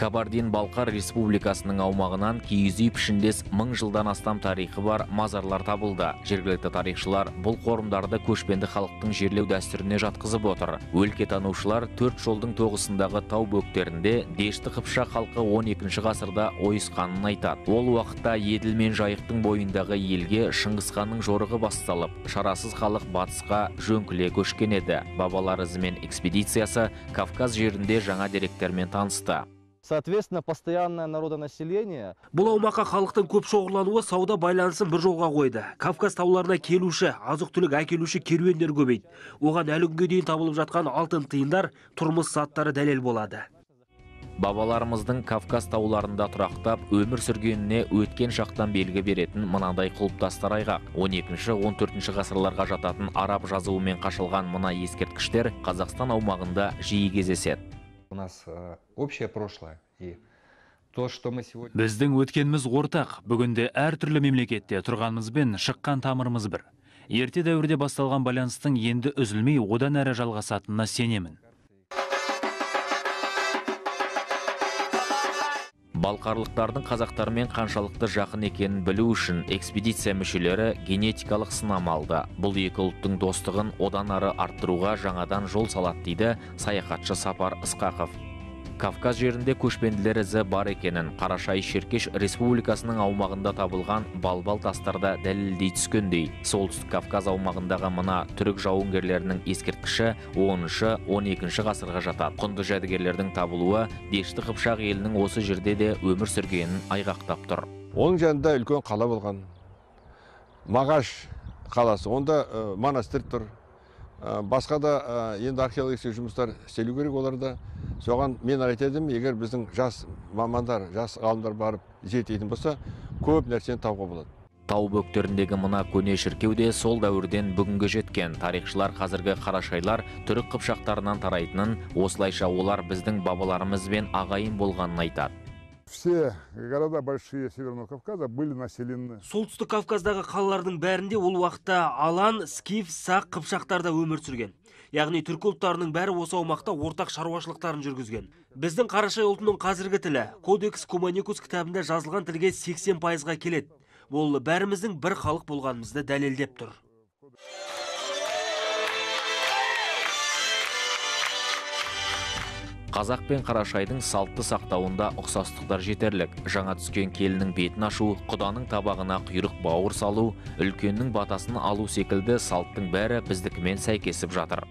Кабардин-Балқар Республикасының аумағынан киіз үй пішіндес 1000 жылдан астам тарихы бар мазарлар табылды. Жергілікті тарихшылар бұл қорымдарды көшпенді халықтың жерлеу дәстүріне жатқызып отыр. Өлкетанушылар төрт жолдың тоғысындағы тау бөктерінде Дешті Қыпшақ халқы 12 ғасырда ойысқанын айтады. Ол уақытта Еділ мен Жайықтың бойындағы елге Шыңғысханның жорығы басталып, шарасыз халық батысқа жөңкіле көшкен еді. Бабалар ізімен экспедициясы Кавказ жерінде жаңа деректермен танысты. Соответственно, постоянное народонаселение. Бұл аумаққа халықтың көп шоғырлануы сауда байланысын бір жолға қойды. Кавказ тауларына келуші, азық-түлік әкелуші керуендер көбейді. Оған әлі күнге дейін табылып жатқан алтын тиындар, тұрмыс заттары дәлел болады. Бабаларымыздың Кавказ тауларында тұрақтап, өмір сүргеніне өткен шақтан белгі беретін мынадай құлпытастар айғақ. 12-14 ғасырларға жататын араб жазуымен қашалған мына ескерткіштер Қазақстан аумағында жиі кездеседі. У нас общее прошлое и то, что мы сегодня... Біздің өткеніміз ортақ, бүгінде әртүрлі мемлекетте тұрғанымызбен шыққан тамырымыз бір. Ерте дәуірде басталған байланыстың енді үзілмей одан әрі жалғасатынына сенемін. Балқарлықтардың қазақтармен қаншалықты жақын екенін білу үшін экспедиция мүшелері генетикалық сынама алды. Бұл екі ұлттың достығын одан ары арттыруға жаңадан жол салады, дейді саяхатшы Сапар Ысқақов. Кавказ жерінде көшпенділер ізі бар екенін Қарашай-Шеркеш Республикасының аумағында табылған балбал тастарда дәлелдей түскендей. Солтүстік Кавказ аумағындағы мына түрік жауынгерлерінің ескерткіші 10-12 ғасырға жатады. Құнды жәдігерлердің табылуы Дешті Қыпшақ елінің осы жерде де өмір сүргенін айғақтап тұр. Оның жанында үлкен қала болған. Мағаш қаласы, онда монастырь тұр. Басқа да енді археологиялық жұмыстар істелу керек оларда. Соған мен айтар едім, егер біздің жас мамандар, жас ғалымдар барып зерттейтін болса, көп нәрсені табуға болады. Тау бөктеріндегі мына көне шіркеу де сол дәуірден бүгінге жеткен. Тарихшылар қазіргі қарашайлар түрік қыпшақтарынан тарайтынын, осылайша олар біздің бабаларымызбен ағайын болғанын айтады. Все города большие Северного Кавказа были населены. Солтүстік Кавказдағы қалалардың бәрінде ол уақытта алан, скиф, сақ, қыпшақтар да өмір сүрген. Яғни түркі ұлттарының бәрі осы аумақта ортақ шаруашылықтарын жүргізген. Біздің қарашай ұлтының қазіргі тілі Кодекс Куманикус кітабында жазылған тілге 80%-ға келеді. Бұл бәріміздің бір халық болғанымызды дәлелдеп тұр. Қазақ пен Қарашайдың салтты сақтауында ұқсастықтар жетерлік. Жаңа түскен келіннің бетін ашу, құданың табағына құйрық бауыр салу, үлкеннің батасын алу секілді салттың бәрі біздікімен сәйкесіп жатыр.